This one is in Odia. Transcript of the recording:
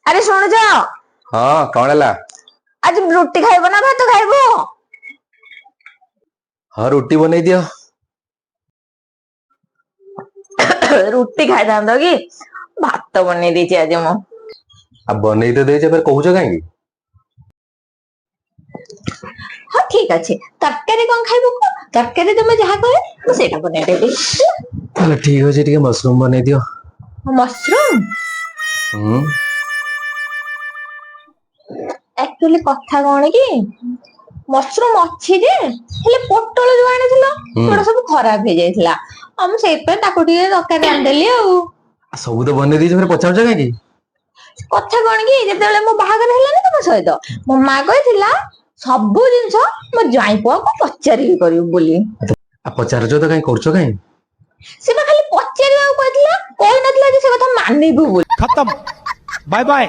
ଆରେ ଶୁଣୁଛ? ହଁ, କଣ ହେଲା? ଆଜି ରୁଟି ଖାଇବ ନା ଭାତ ଖାଇବ? ହଁ, ରୁଟି ବନେଇ ଦିଅ। ରୁଟି ଖାଇଥାନ୍ତ କି? ଭାତ ବନେଇ ଦେଇଛି ଆଜି ମୁଁ। ଆଉ ବନେଇ ତ ଦେଇଛ, ଫେରେ କହୁଛ କାହିଁକି? ହଁ, ଠିକ ଅଛି। ତରକାରୀ କଣ ଖାଇବ କୁହ? ତରକାରୀ ତମେ ଯାହା କହିବ, ମୁଁ ସେଇଟା ବନେଇଦେବି। ତାହେଲେ ଠିକ ଅଛି, ଟିକେ ମସରୁମ ବନେଇ ଦିଅ। ମସରୁମ? ହୁଁ। ଆକ୍ଚୁଆଲି କଥା କଣ କି, ମସରୁମ ଅଛି ଯେ, ହେଲେ ପୋଟଳ ଯୋଉ ଆଣିଥିଲ, ସେଗୁଡା ସବୁ ଖରାପ ହେଇଯାଇଥିଲା। ଆଉ ମୁଁ ସେଇଥିପାଇଁ ତାକୁ ଟିକେ ତରକାରୀ ରାନ୍ଧିଦେଲି ଆଉ। ସବୁ ତ ବନେଇ ଦେଇଛ, ଫେରେ ପଚାରୁଛ କାହିଁକି? କଥା କଣ କି, ଯେତେବେଳେ ମୋ ବାହାଘର ହେଲାନି ତମ ସହିତ, ମୋ ମା କହିଥିଲା ସବୁ ଜିନିଷ ମୋ ଜ୍ୱାଇଁ ପୁଅକୁ ପଚାରିକି କରିବୁ ବୋଲି। ଆଉ ପଚାରୁଛ ତ କାହିଁ, କରୁଛ କାହିଁ? ସେ ବା ଖାଲି ପଚାରିବାକୁ କହିଥିଲା, କହିନଥିଲା ଯେ ସେ କଥା ମାନିବୁ ବୋଲି। ଖତମ, ବାଏ ବାଏ,